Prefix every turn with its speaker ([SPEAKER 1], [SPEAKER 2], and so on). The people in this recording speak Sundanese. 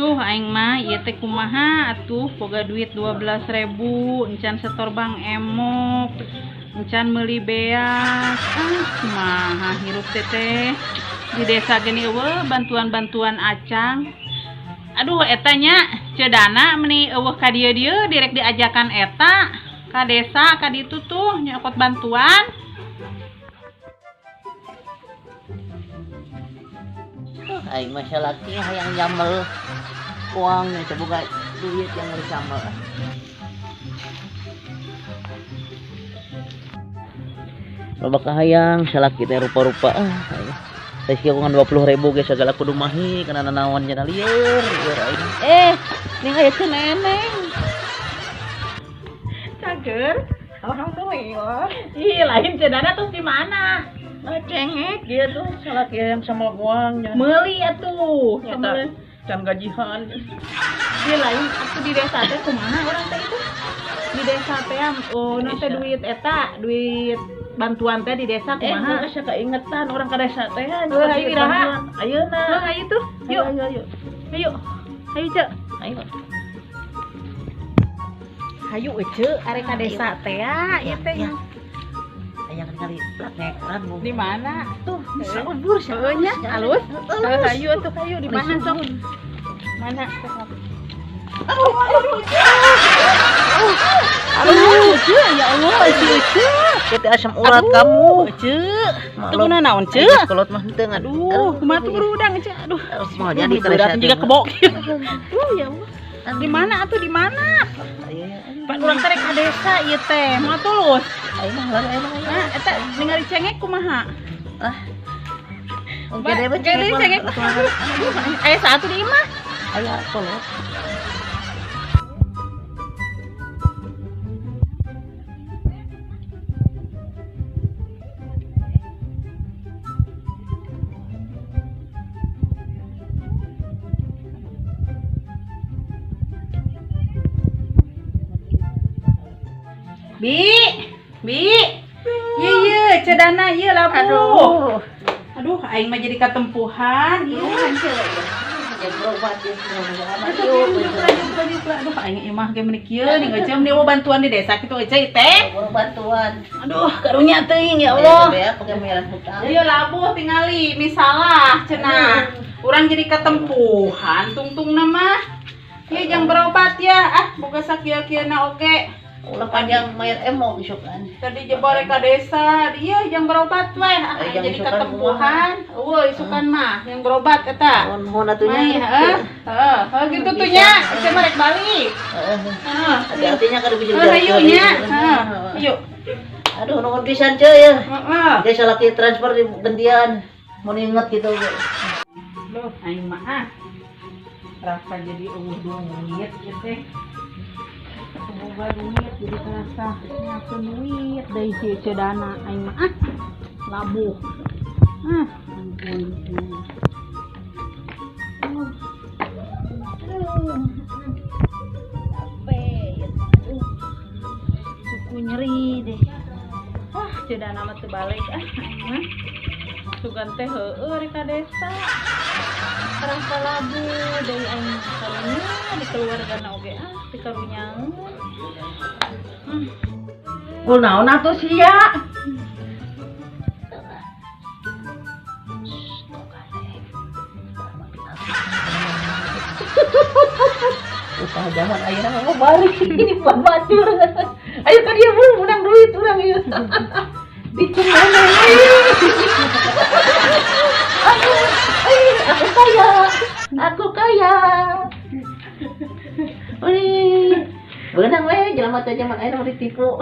[SPEAKER 1] Duh, aing mah ieu teh kumaha atuh, boga duit 12.000, encan setor Bank Emok, encan meuli beas. Ah, kumaha hirup teh teh. Di desa gini euweuh bantuan-bantuan acang. Aduh, eta nya cedana meni euweuh ka dieu-dieu direk diajakan eta ka desa ka ditu tuh nyokot bantuan.
[SPEAKER 2] Aing mah salaki hayang nyamel uangnya coba duit yang meuli sambel. Loba kahayang salaki teh rupa-rupa ah. Teh ngan 20.000 ge sagala kudu mahi kana nanaon nya lieur lieur aing. Ning aya teh neneng.
[SPEAKER 1] Cager.
[SPEAKER 2] Alhamdulillah.
[SPEAKER 1] Ih, lain cedana terus di mana?
[SPEAKER 2] Nah, cengek dia tuh salaki yang sama uangnya.
[SPEAKER 1] Meuli atuh.
[SPEAKER 2] Nyata can gajihan.
[SPEAKER 1] Ih, lain atuh di desa teh kumaha urang teh itu? Di desa teh oh nu teh duit eta, duit bantuan teh di desa kumaha?
[SPEAKER 2] Geus kaingetan urang ka desa teh.
[SPEAKER 1] Heuh, ayo iraha.
[SPEAKER 2] Ayeuna.
[SPEAKER 1] Heuh, ayo tuh. Yuk.
[SPEAKER 2] Ayo ayo.
[SPEAKER 1] Ayo. Ayo, Cek.
[SPEAKER 2] Ayo.
[SPEAKER 1] Hayu Ece, arek ka desa teh ya, ieu teh.
[SPEAKER 2] Aya kali plak bu.
[SPEAKER 1] Di mana?
[SPEAKER 2] Tuh, saubur
[SPEAKER 1] Heuh nya, alus. Heuh, hayu atuh hayu di mana sok? Mana?
[SPEAKER 2] Aduh,
[SPEAKER 1] Aduh, Ece, ya Allah, Ece, Ece.
[SPEAKER 2] Kita asam urat kamu.
[SPEAKER 1] Ece. Teu guna naon, Ece?
[SPEAKER 2] Kolot mah henteu.
[SPEAKER 1] Aduh, kumaha tuh berudang, Ece. Aduh.
[SPEAKER 2] Mau jadi ka desa.
[SPEAKER 1] Juga kebok. Aduh, ya Allah. Di mana atuh di mana? Pak urang teh ka desa ieu teh, moal tulus.
[SPEAKER 2] Ayo mah lah, ayo mah.
[SPEAKER 1] Nah, eta ningali cengek kumaha?
[SPEAKER 2] Ah. Oke deh,
[SPEAKER 1] cengek. Aya satu di imah.
[SPEAKER 2] Aya kolot.
[SPEAKER 1] Bi, Bi, iya iya, cedana iya labu.
[SPEAKER 2] Aduh,
[SPEAKER 1] aduh, aing mah jadi katempuhan. Iya,
[SPEAKER 2] berobat ya.
[SPEAKER 1] Aduh, aing imah ge meuni kieu ning euceum dia mau bantuan di desa kitu euceu teh.
[SPEAKER 2] Bantuan.
[SPEAKER 1] Aduh, karunya teuing ya Allah.
[SPEAKER 2] Iya
[SPEAKER 1] Iya labuh tingali misalah cenah. Urang jadi katempuhan tungtungna mah. Ieu jang berobat ya. Ah, boga sakieu-kieuna oge.
[SPEAKER 2] Ulah panjang mayar emok isukan.
[SPEAKER 1] Tadi jebore ka desa, iya yang berobat weh, ah, jadi ketempuhan. Eueuh isukan mah yang berobat eta.
[SPEAKER 2] Nuhun atuh nya.
[SPEAKER 1] Heeh, heeh, gitu tuh nya, ece mah rek balik.
[SPEAKER 2] Heeh. Hati-hatinya kada bisa.
[SPEAKER 1] Heeh, hayu nya. Heeh, hayu.
[SPEAKER 2] Aduh, nuhun pisan ceu ya.
[SPEAKER 1] Heeh.
[SPEAKER 2] Desa laki transfer di gantian. Mun inget gitu.
[SPEAKER 1] Loh, aing mah ah. Rasa jadi eueuh duit ieu teh. Boga duit jadi terasa nyakeun duit deui si cedana aing mah ah labuh ah ampun.
[SPEAKER 2] Capek
[SPEAKER 1] suku nyeri deh. Wah, cedana mah teu balik ah aing mah sugan teh heueuh rek ka desa terasa labuh deui aing karunya di keluargana oge ah di karunyaeun.
[SPEAKER 2] Kunaon atuh sia? Usaha zaman ayeuna mah bari ini buat batur. Ayo ka dieu bu, menang duit urang ieu. Dicung mana? Aduh, aku kaya. Aku kaya. Wih. Beunang we jelema teh zaman ayeuna mah ditipu.